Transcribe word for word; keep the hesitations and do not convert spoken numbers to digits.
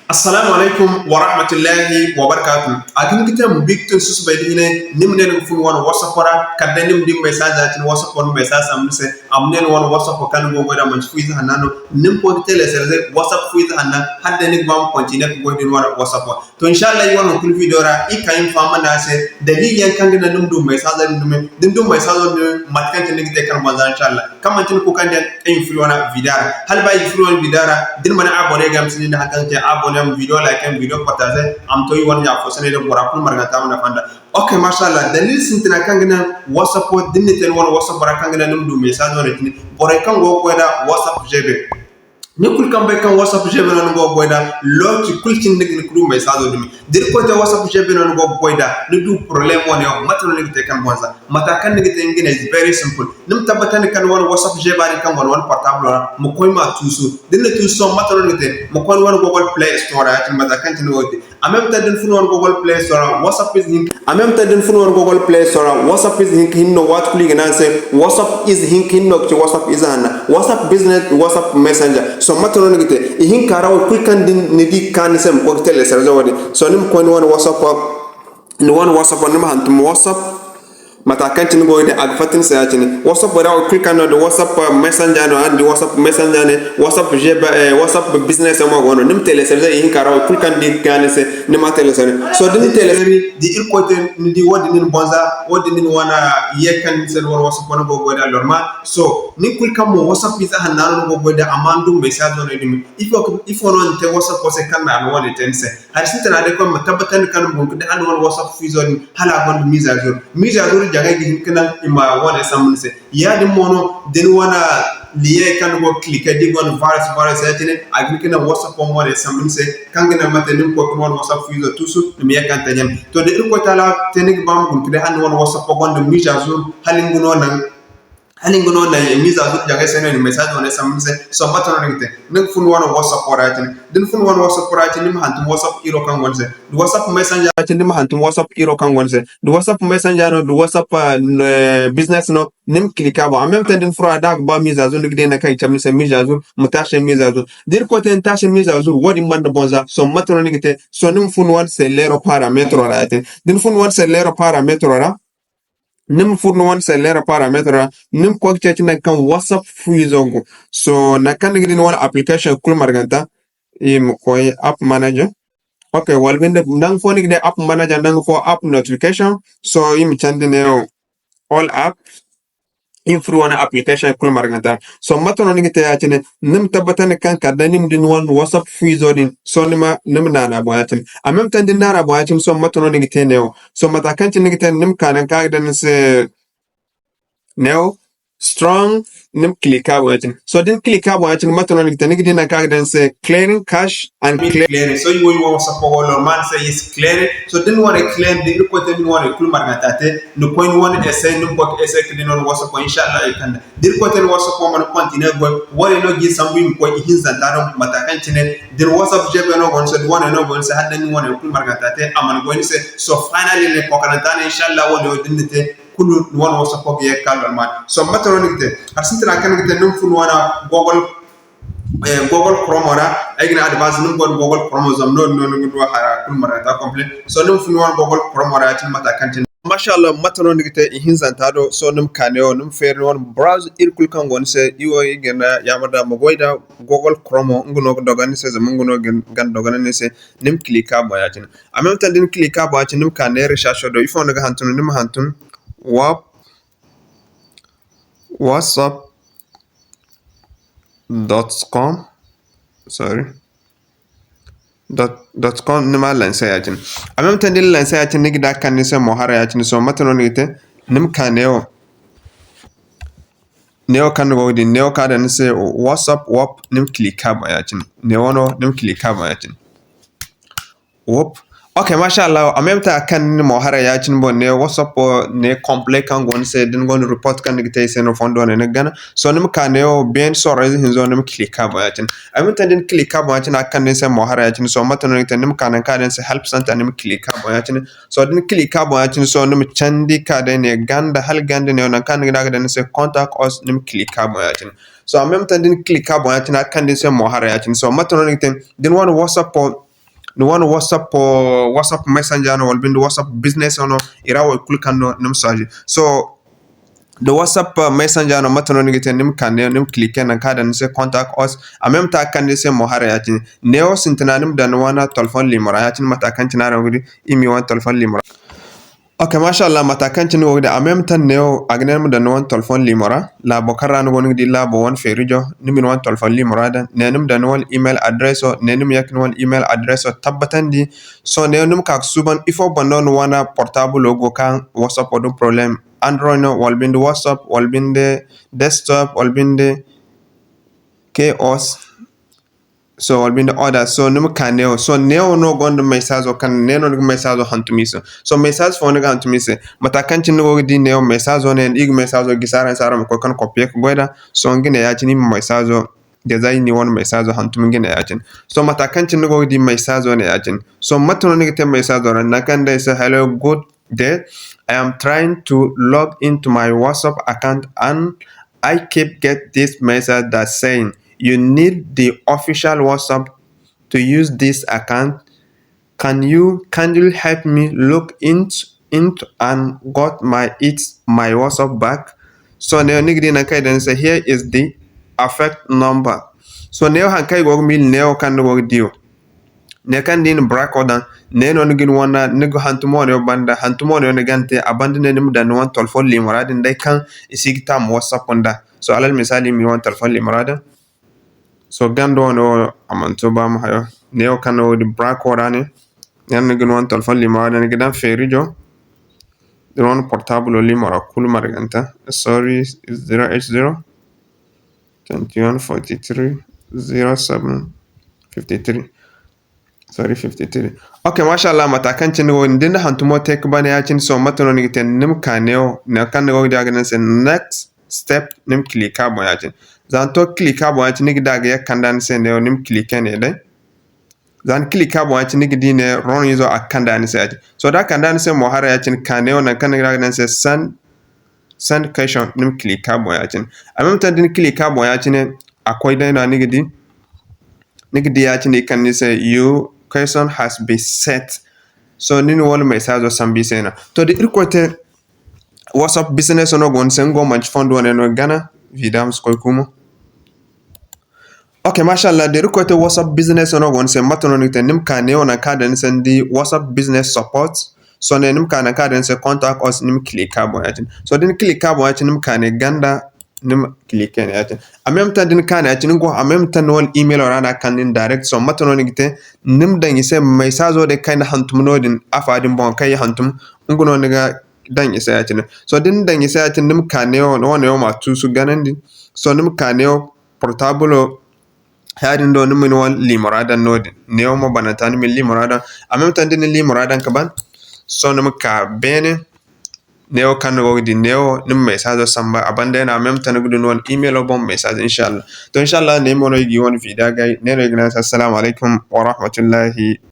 Assalamu alaykum warahmatullahi wabarakatuh. A ga hin ga te ma bi ga tun susubay da hine, ni ma ne ni ga fun wane WhatsApp ra, kala day ni ma di message ya-cine WhatsApp wane message sambu ni se, a ma ne ni wane WhatsApp kaŋ ni go ga goy nd'a manti fu ize hanna no, ni ma koy ga télécharger WhatsApp fu ize hanna, hala day ni ga ba ma continuer ga goy da ni wane WhatsApp. To, inshallah, iri wane hunkuna video ra, iri ka iri ma faham nd'a se dalili yaŋ kaŋ ga naŋ ni ma du message din dumi, da ni du message din dumi, mate kaŋ cine ni ga te kande banza, inshallah. Kaŋ manti ni kuukandiyaŋ kaŋ i ma furo wane video ra. Hala ba i ga furo wane video ra, da ni mana abonné ga, ma si ni nda haŋ kaŋ ga te abonné, ma video like, ma video partager, a ma to iri wane ɲa fo sanay da bora kulu marganta ma nafa nd'a. Ok, mashallah, dalili sintina kaŋ ga naŋ WhatsApp wo, da ni na te ni wane WhatsApp ra kaŋ ga naŋ ni ma du message wane cine, borey kaŋ go ga goy nda WhatsApp G B. Ni kulu kaŋ bay kaŋ WhatsApp G B no ni go ga goy nda, lokaci kulu cine ni ga ni kulu message dumi. Da Irkoy te WhatsApp G B no ni go ga goy nda, ni du problème wane yaŋ, mate no ni ga te kaŋ bonza? Mata kaŋ ni ga te nga ne, is very simple. Ni ma tabbatandi kaŋ ni wane WhatsApp G B din kaŋ go ni wane portable ra, ma koy ma tuusu. Da ni na tuusu sohõ, mate no ni ga te? Ma koy ni wane Google Play Store ra, ya-cine mata kaŋ cine ni go ga te. En même temps, da ni fun wane Google Play Store ra, WhatsApp ize hinka. En même temps, da ni fun wane Google Play Store ra, WhatsApp ize hinka hinne no, waati kulu i ga ne a se, WhatsApp ize hinka hinne no ga ci WhatsApp ize hanna. WhatsApp Business, WhatsApp Messenger. Sohõ mate no ni ga te? Ihinka ra wo kulu kaŋ din ni di ga ka ni se, ma koy ga télécharger wo-din. Sohõ ni ma koy ni wane WhatsApp, ni wane WhatsApp, ni ma hantum WhatsApp. Mata kaŋ cine go din, a ga fatta ni se ya-cine. WhatsApp ra wo kulu kaŋ no, da WhatsApp Messenger no, araŋ di WhatsApp Messenger ne, WhatsApp G B, eh, WhatsApp Business mo go no. Ni ma télécharger ihinka ra wo kulu kaŋ ni di ga ka ni se, ni ma télécharger. Sohõ da ni télécharger, da Irkoy te, ni di wo-din ni bonza, wo-din ni wane ye kaŋ ni se ni wane WhatsApp wane go ga goy nda normal. Sohõ nin kulu kaŋ mo WhatsApp ize hanna no ni go ga goy nda, amma ni du message wane dumi. Ifo, ifo no ni te WhatsApp wo se kaŋ na a wane te ni se? Hari sintina day koy ma tabbatandi kaŋ ni ma guna ga di hala ni wane WhatsApp fu izo din, hala a gonda mise à jour. Mise à jour jaŋay ga hin ga naŋ i ma wane sambu ni se. Ya-din mo no, da ni wane lien kaŋ ni go ga cliquer, da i gonda virus, virus ya-cine, a ga hin ga naŋ WhatsApp wane sambu ni se, kaŋ ga naŋ mate ni ma koy ga ni wane WhatsApp fu izo tuusu, ni ma ye kaŋ tajan. To, da Irkoy Taala te ni ga ba ma guna ga di hala ni wane WhatsApp gonda mise à jour, hala nga no naŋ, hala nga no naŋ mise à jour jaŋay se no i na message wane sambu ni se. Sohõ mate no ni ga te? Ni ga fun wane WhatsApp ra ya-cine. Da ni fun wane WhatsApp ra ya-cine, ni ma hantum WhatsApp iro kaŋ go ni se. Da WhatsApp Messenger ya-cine, ni ma hantum WhatsApp iro kaŋ go ni se. Da WhatsApp Messenger no, da WhatsApp, eh, Business no, ni ma cliquer a boŋ. En même temps, da ni furo a, da a ga ba mise à jour, ni ga di nangu kaŋ i cabe ni se mise à jour, ma tâcher mise à jour. Da Irkoy te ni tâcher mise à jour, wo-din banda boŋ za. Sohõ mate no ni ga te? Sohõ ni ma fun wane cellulaire paramètre ra ya-cine. Da ni fun wane cellulaire paramètre ra, ni ma furo ni wane cellulaire paramètre ra, ni ma koy ga ceeci nangu kaŋ WhatsApp fu izo go. Sohõ nangu kaŋ ni ga di ni wane application kulu marganta, i ma koy app manager. Ok, wala binde, nangu fo ni ga di app manager, nangu fo app notification. Sohõ i ma candi neewo all app. I ma furo wane application kulu marganta. Sohõ mate no ni ga te ya-cine? Ni ma tabbatandi kaŋ kala day ni ma di ni wane WhatsApp fu izo din. Sohõ ni ma, ni ma naana boŋ ya-cine. En même temps, da ni naana boŋ ya-cine, sohõ mate no ni ga te neewo? Sohõ mata kaŋ cine ni ga te, ni ma ka nangu kaŋ a ga daŋ ni se neewo, strong, ni ma cliquer a boŋ ya-cine. Sohõ da ni cliquer a boŋ ya-cine, mate no ni ga te? Ni ga di nangu kaŋ a ga daŋ ni se clearing cache and clear. Clearing. Sohõ i wo i wo WhatsApp wo normal se i si clearing. Sohõ da ni wane clearing, da Irkoy te ni wane kulu marganta te, ni koy ni wane essai, ni ma koy ga essai ga di ni wane WhatsApp wo, inshallah i kande. Da Irkoy te ni WhatsApp wo mana continuer ga goy, wo-ne no ga i sambu i ma koy ihinzanta no, mata kaŋ cine da ni WhatsApp G B no go ni se, da wo-ne no go ni se, hala day ni wane kulu marganta te, a mana goy ni se. Sohõ finally ne kokaranta no, inshallah wo-ne wo da ni na te, kulu ni wane WhatsApp wo ga ye ga ka normal. Sohõ mate no ni ga te? Hari sintina kaŋ ni ga te, ni ma fun wane Google, eh, Google Chrome ra. Ay ga ne advance ni ma go ni Google Chrome zama no-din no ni ga du hara kulu marganta complet. Sohõ ni ma fun wane Google Chrome ra ya-cine mata kaŋ cine. Masha Allah, mate no ni ga te ihinzanta do? Sohõ ni ma ka neewo, ni ma feeri ni wane browse iri kulu kaŋ go ni se, i wo i ga ni yaamar da ma goy da Google Chrome, nga no ga dogon ni se, zama nga no ga, ga dogon ni se. Ni ma cliquer a boŋ ya-cine. En même temps, da ni cliquer a boŋ ya-cine, ni ma ka ne recherche do. Ifo ni ga hantum? Ni ma hantum wa-, WhatsApp dot com, sorry, dot, dot com, ni ma lancer ya-cine. En même temps, da ni lancer ya-cine, ni ga di a ga kande ni se mo hara ya-cine. Sohõ mate no ni ga te? Ni ma ka neewo, neewo kaŋ ni go ga di, neewo kaŋ a daŋ ni se WhatsApp web, ni ma cliquer a boŋ ya-cine. Neewo no, ni ma cliquer a boŋ ya-cine. Wop. Ok, masha Allah. En même temps, a ga kande ni mo haray ya-cine boŋ, ne WhatsApp wo, ne complet kaŋ go ni se, da ni gonda report kaŋ ni ga te i se no, fondo ne ni ga gana. Sohõ ni ma ka neewo, beene sorro ize hinzo, ni ma cliquer a boŋ ya-cine. En même temps, da ni cliquer a boŋ ya-cine, a ga kande ni se mo haray ya-cine. Sohõ mate no ni ga te? Ni ma ka nangu kaŋ a daŋ ni se help center, ni ma cliquer a boŋ ya-cine. Sohõ da ni cliquer a boŋ ya-cine, sohõ ni ma candi ka day ne ganda, hala ganda neewo, nangu kaŋ ni ga di a ga daŋ ni se contact us, ni ma cliquer a boŋ ya-cine. Sohõ en même temps, da ni cliquer a boŋ ya-cine, a ga kande ni se mo haray ya-cine. Sohõ mate no ni ga te? Da ni wane WhatsApp wo, ni wane WhatsApp, WhatsApp Messenger no, wala binde WhatsApp Business no, i ra wo kulu kaŋ no ni ma choisir. So, da WhatsApp Messenger no, mate no ni ga te? Ni ma ka neewo, ni ma cliquer nangu kaŋ a daŋ ni se contact us, en même temps a ga kande ni se mo haray ya-cine. Neewo sintina ni ma daŋ ni wane telephone liimo ra ya-cine, mate kaŋ cine araŋ go ga di, i ma i wane telephone liimo ra. Ok, mashallah, mate kaŋ cine ni go ga di, en même temps neewo a ga ne ni ma daŋ ni wane telephone liimo ra, laabo kaŋ ra ni go ni ga di laabo wane feerijo, ni ma ni wane telephone liimo ra daŋ, ne ni ma daŋ ni wane email address o, ne ni ma ye ka ni wane email address o tabbatandi. So neewo ni ma ka ga suuban ifo banda no ni wane portable go ga ka WhatsApp o din problème. Android no, wala binde WhatsApp, wala binde desktop, wala binde chaos, so, wala binde order. So ni ma ka neewo. So neewo no gonda message kaŋ ne no ni ga message hantum i se. So message fo ni ga hantum i se. Mate kaŋ cine ni go ga di neewo message ne, i ga message gisi araŋ se araŋ ma koy kaŋ copier ka goy nd'a. So nga ne ya-cine i ma message, da zay ni wane message hantum nga ne ya-cine. So mate kaŋ cine ni go ga di message ne ya-cine. So mate no ni ga te message ra? Nangu kaŋ day se, "Hello, good day. I am trying to log into my WhatsApp account and I keep get this message that saying you need the official WhatsApp to use this account. Can you kindly help me look into, into and got my, it's my WhatsApp back?" So neewo ni ga di nangu kaŋ i daŋ ni se, "Here is the affect number." So neewo haŋ kaŋ i go ga miila neewo kaŋ ni go ga di wo. Ne kaŋ da i na bracket daŋ, ne no ni ga ni wane, ni ga hantumo neewo banda, hantumo neewo ni ga te a banda, ne ni ma daŋ ni wane telephone liimo ra din day kaŋ i si ga taamu WhatsApp nda. So alal misali, i ma ni wane telephone liimo ra daŋ. So ganda wane wo, a mana to ba ma hayo. Neewo kaŋ no wo din bracket ra ne. Ne no ni ga ni wane telephone liimo ra daŋ, ni ga daŋ feerijo. Ni wane portable liimo ra kulu marganta. Sorry, zero eight zero, twenty-one forty-three, zero seven fifty-three. Sorry, fifty-three. Ok, mashallah, mate kaŋ cine wo-din, da ni na hantumo te ka ban ya-cine, so mate no ni ga te? Ni ma ka neewo, nangu kaŋ ni go ga di a ga ne ni se next step, ni ma cliquer a boŋ ya-cine. Za ni to ka cliquer a boŋ ya-cine, ni ga di a ga ye ga kande ni se neewo, ni ma cliquer ne day. Za ni cliquer a boŋ ya-cine, ni ga di ne rond izo a ga kande ni se ya-cine. So da a kande ni se mo haray ya-cine, ka neewo nangu kaŋ ni ga di a ga ne ni se send, send question, ni ma cliquer a boŋ ya-cine. En même temps da ni cliquer a boŋ ya-cine, a koy day no ni ga di. Ni ga di ya-cine i kande ni se, "Your question has been sent." So ni na wala message sambu i se no. To da Irkoy te, WhatsApp Business no go ni se, nga wo manti fondo wane no gana, vida ma si koy kumo. Ok, mashallah, da Irkoy te WhatsApp Business no go ni se, mate no ni ga te? Ni ma ka neewo nangu kaŋ a daŋ ni se ni di WhatsApp Business Support. So ne ni ma ka nangu kaŋ a daŋ ni se contact us, ni ma cliquer a boŋ ya-cine. So da ni cliquer a boŋ ya-cine, ni ma ka ne ganda, ni ma cliquer ne ya-cine. En même temps da ni ka ne ya-cine, ni go en même temps ni wane email ra no a ga kande ni direct. So mate no ni ga te? Ni ma daŋ i se message day kaŋ ni hantum no-din, afa din boŋ kaŋ i hantum, nga no ni ga daŋ i se ya-cine. So da ni daŋ i se ya-cine, ni ma ka neewo, ni wane wo ma tuusu ganandi. So ni ma ka neewo portable, ya-din do ni ma ni wane liimo ra daŋ no-din. Neewo mo bananta ni ma ni liimo ra daŋ. En même temps da ni liimo ra daŋ ka ban, so ni ma ka beene. Neewo kaŋ ni go ga di neewo, ni ma message samba a banda, en même temps ni ga du ni wane email boŋ message, inshallah. To, inshallah, ne mo no i ga i wane vida gay. Ne no i ga ne, assalamu alaykum wa rahmatullahi